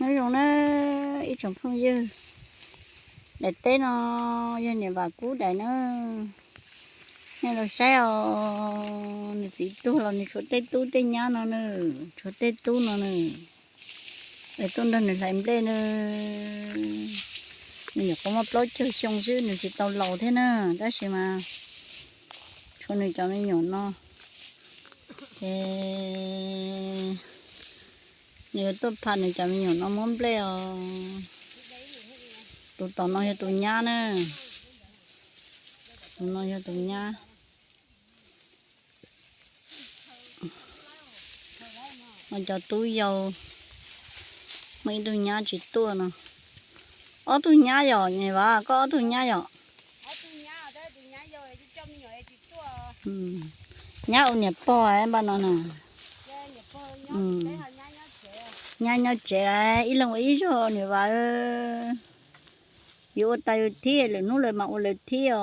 Nyob zoo na ib tsoom phooj ywg, daim teb no yog niam Vam Kub daim na. Nej los saib os, nws txiv tuag los nws tshuav tej tub tej nyab no na, tshuav tej tub no na. Es tuaj nrog nws hlais nplej na. Nws nyuam qhuav muaj plaub caug xyoo xwb, nws tsis tau laus thiab na, tab sis mas tshuav nws cov me nyuam no. Ces nws yuav tuaj pha nws cov me nyuam no muab nplej os. Tus tom no yog tus nyab na. Tus no yog tus nyab. Cov tub yau, muaj ib tug nyab tsis tuaj no. Ob tug nyab yom, niam Vam, koj ob tug nyab yom? Nyab ua niam pog npaum no na. Nyab nyob tsev, ib leeg ua ib zog niam Vam. Yuav ua tas yus thiab, lwm hnub lawv mam ua lawv thiab os.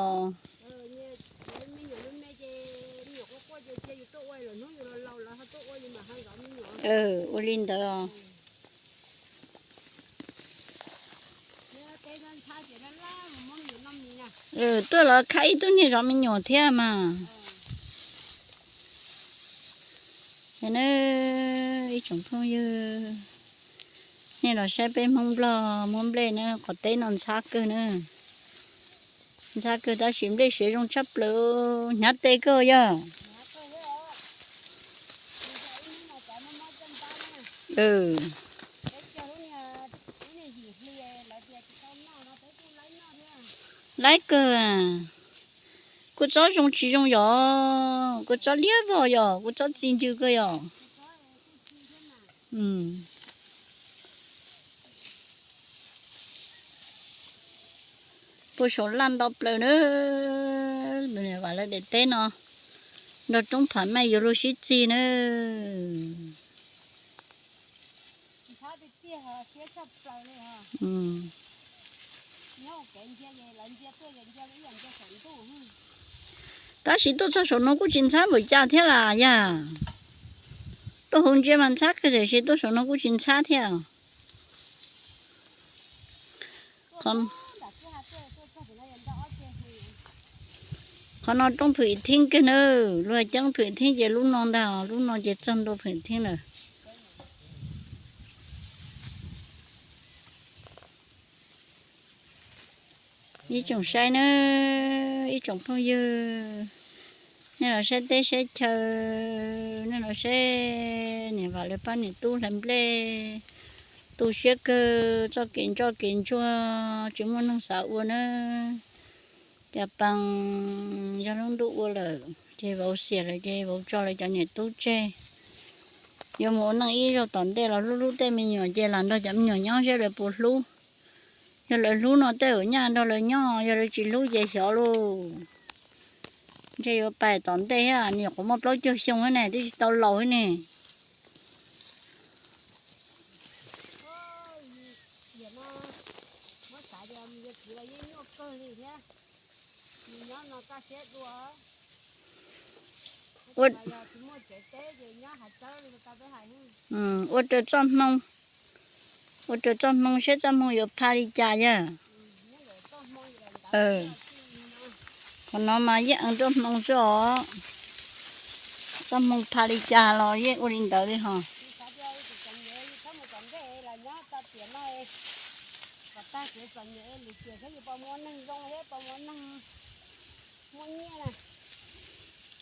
Ua li ntawd os. Tuaj los khab ib tug niag zov me nyuam thiab mas. Ib tsoom phooj ywg, nej los saib peb Hmoob Nplog muab nplej na, qhov teb no ntxhab kawg na. Ntxhab kawg tab sis nplej siav zoo tshaj plaws, hnyav tes kawg yog. Laib kawg. Kua txob zoo tsis zoo yom? Kua txob liab vog yom? Kua txob txi ncw kawg yom? Puag saum laj nto plaws na. Vam lawv daim teb no nrog roob phav mej yuav luag sib txig na. Tab sis tuaj txog saum no kuj tsis ntxhab npaum cas thiab las yog. Tuaj hauv ntsia mas ntxhab kawg tiam sis tuaj saum no kuj tsis ntxhab thiab. Qhov no roob phwm thib kawg na, luag ceeb phwm thib ces lub no ntag, lub no ces txog ntua phwm thib lawm. Ib tsoom saib na, ib tsoom phooj ywg, nej los saib teb saib chaw, nej los saib niam Vam lawv pab niam tub hlais nplej, tu siab kawg, txoj kev ntsoj kev ntsuag tsis muaj neeg xav ua na. Cas pas yog lub ntuj ua lawm ces vauv xiam lawm ces vauv tso lawv cov niam tub tseg, yuav mus ua neej ib zaug tom ntej los hlub hlub tej me nyuam ces lam nrog cov me nyuam nyob seb lawv puas hlub. Yog lawv hlub no tej zaum nyaj nrog lawv nyob, yog lawv tsis hlub ces xyov lauj. Ntshe yuav pais tom ntej thiab, nws nyuam qhuav muaj plaub caug xyoo thiab ne, twb tsis tau laus thiab ne. Ua raws txoj hmoo, ua raws txoj hmoo seb txoj hmoo yuav pha li cas yog. Qhov no mas yeej eev tuaj hmoo xwb os. Txoj hmoo pha li cas los yeej ua li ntawd li hos.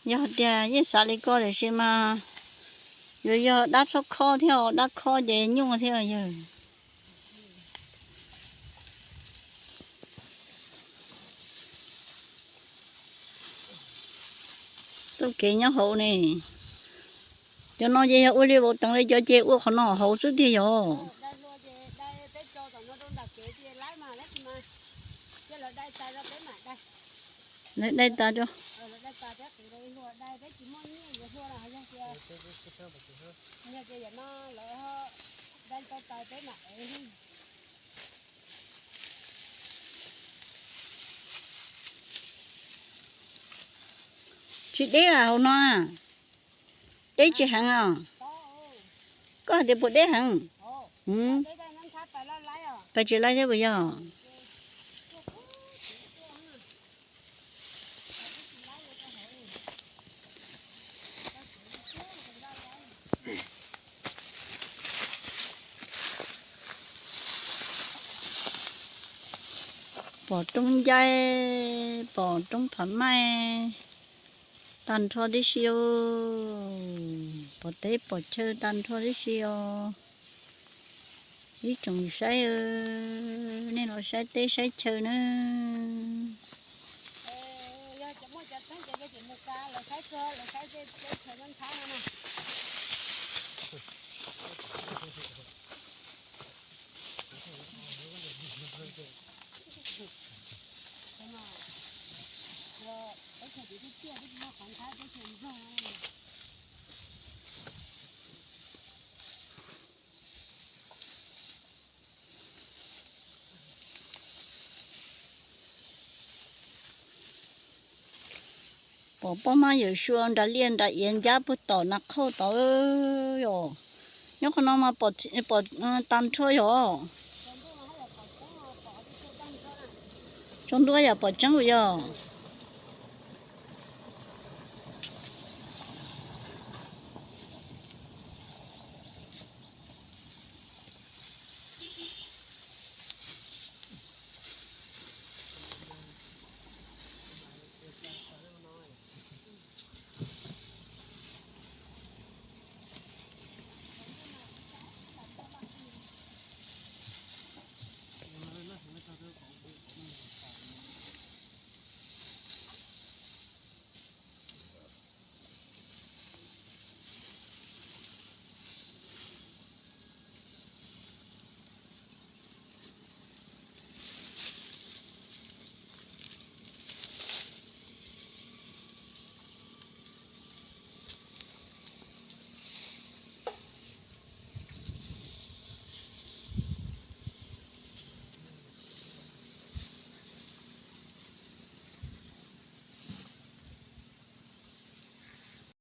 Yog tias yeej xav li ko tiam sis mas yuav yog dab txhob khob thiab, dab khob ces nyuaj thiab yog. Txoj kev nyob hauv ne, cov no ces yog ua li vauv teev li cov ces ua qhov no hauv xwb tiag yog. Lawv dai tas, tsis deb hauv no, deb tsis heev os. Koj hais tias puas deb heev? Tsis laib thiab puas yog? Pom roob ncaib, pom roob phav maij tag nrho tib si os, pom teb pom chaw tag nrho tib si os. Ib tsoom saib, nej los saib teb saib chaw na. Pom poj mab yawm sua nram liaj nram iav ncab puag tom nas qhauj tod yom. Nyob qhov no mas pom tag nrho yom. Tsaus ntuj yam pom tseeb puas yog?